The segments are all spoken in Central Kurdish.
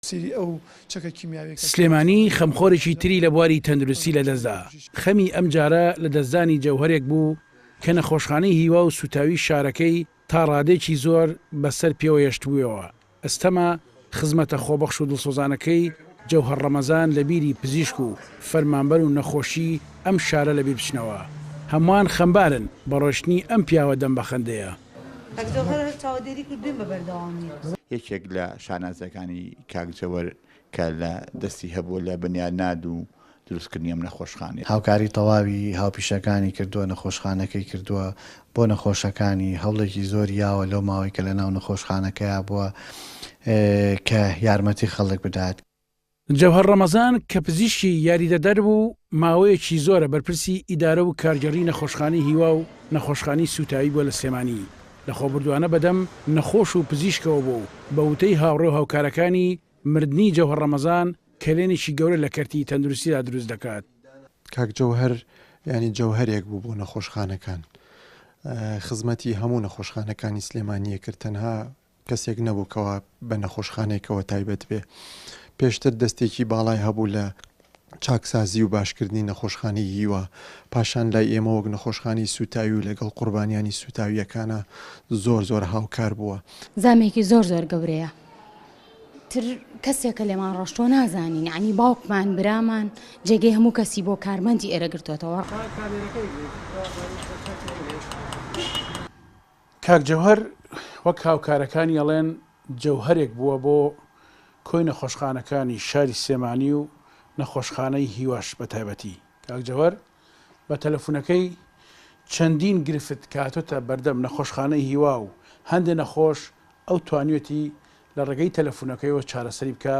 سیری ئەو چەکە کیمیاویە کە. سلێمانی خەمخۆرێکی تری لە بواری تەندروستی لەدەستدا، خەمی ئەمجارە لەدەستدانی جەوهەرێک بوو کە نەخۆشخانەی هیوا و سوتاوی شارەکەی تا ڕادەیەکی زۆر بەسەر پێوە هێشتبوویەوە، ئەستەمە خزمەتە خۆبەخش و دڵسۆزانەکەی جەوهەر ڕەمەزان لە بیری پزیشک و فەرمانبەر و نەخۆشی ئەم شارە لەبیر بچنەوە. هەمووان خەمبارن بە ڕۆیشتنی ئەم پیاوە دەم بەخەندەیە. کاک جەوهەر هەر چاوەدێری کردوین بە بەردەوامی. یەکێک لە شانازیەکانی کاک جەوەر کە لە دەستی هەبووە لە بنیادناد و دروستکردنی ئەم نەخۆشخانەیە. هاوکاری تەواوی هاوپیشەکانی کردووە، نەخۆشخانەکەی کردووە بۆ نەخۆشەکانی، هەوڵێکی زۆری یاوە لەو ماوەی کە لەناو نەخۆشخانەکەیا بووە کە یارمەتی خەڵک بدات. جەوهەر ڕەمەزان کە پزیشکی یاریدەدەر بوو، ماوەیەکی زۆرە بەرپرسی ئیدارە و کارگێڕی نەخۆشخانەی هیوا و نەخۆشخانەی سووتاوی بووە لە سلێمانی، لەخۆبوردووانە بەدەم نەخۆش و پزیشکەوە بووە و بە وتەی هاوڕێ و هاوکارەکانی، مردنی جەوهەر ڕەمەزان کەلێنێکی گەورە لە کەرتی تەندروستیدا دروست دەکات. کاک جەوهەر یانی جەوهەرێک بوو بۆ نەخۆشخانەکان، خزمەتی هەموو نەخۆشخانەکانی سلێمانیی کرد، تەنها کەسێک نەبوو کەوا بە نەخۆشخانەیەکەوە تایبەت بێ. پێشتر دەستێکی باڵای هەبوو لە چاکسازی و باشکردنی نەخۆشخانەی هیوا، پاشان لای ئێمە وەک نەخۆشخانەی سووتاوی و لەگەڵ قوربانیانی سووتاوییەکانا زۆر زۆر هاوکار بووە. زامێکی زۆر زۆر گەورەیە تر کەسێکە لێمان ڕۆشتووە نازانین یانی باوکمان برامان جێگەی هەموو کەسی بۆ کارمەندی ئێرە گرتووەتەوە. کاک جەوهەر وەک هاوکارەکانی ئەڵێن جەوهەرێک بووە بۆ کۆی نەخۆشخانەکانی شاری سلێمانی و نەخۆشخانەی هیواش بە تایبەتی. کاک جەوهەر بە تەلەفونەکەی چەندین گرفت کە هاتۆتە بەردەم نەخۆشخانەی هیوا و هەندێ نەخۆش ئەو توانیوێتی لە ڕێگەی تەلەفونەکەیەوە چارەسەری بکا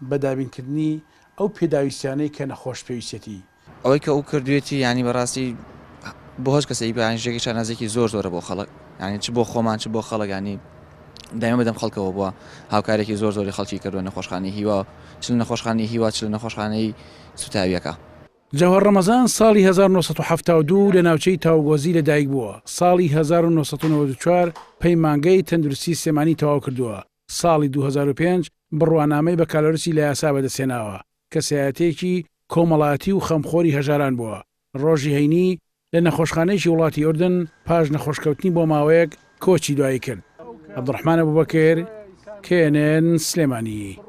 بە دابینکردنی ئەو پێداویستیانەی کە نەخۆش پێویستیەتی. ئەوەی کە ئەو کردوێتی یانی بەڕاستی بۆ هەچ کەسێک بە یانی ژێکی شانازێکی زۆر زۆرە بۆ خەڵک یانی چ بۆ خۆمان چ بۆ خەڵک یانی دایمە بەدەم خەڵکەوە بووە هاوکارێکی زۆر زۆری خەڵکی کردووە نەخۆشخانەی هیوا چ لە نەخۆشخانەی هیوا چ لە نەخۆشخانەی سوتاویەکە. جەوهەر ڕەمەزان ساڵی 1972 لە ناوچەی تاوگۆزی لە دایک بووە، ساڵی 1994 پەیمانگەی تەندروستی سلێمانی تەواو کردووە، ساڵی 2005 بڕوانامەی بەکالۆرسی لە یاسا بەدەستهێناوە، کەسایەتییەکی کۆمەڵایەتی و خەمخۆری هەژاران بووە، ڕۆژی هەینی لە نەخۆشخانەیەکی وڵاتی ئوردن پاش نەخۆشکەوتنی بۆ ماوەیەک کۆچی دوایی کرد. عەبدولڕەحمان ئەبوبەکر، KNN، سلێمانی.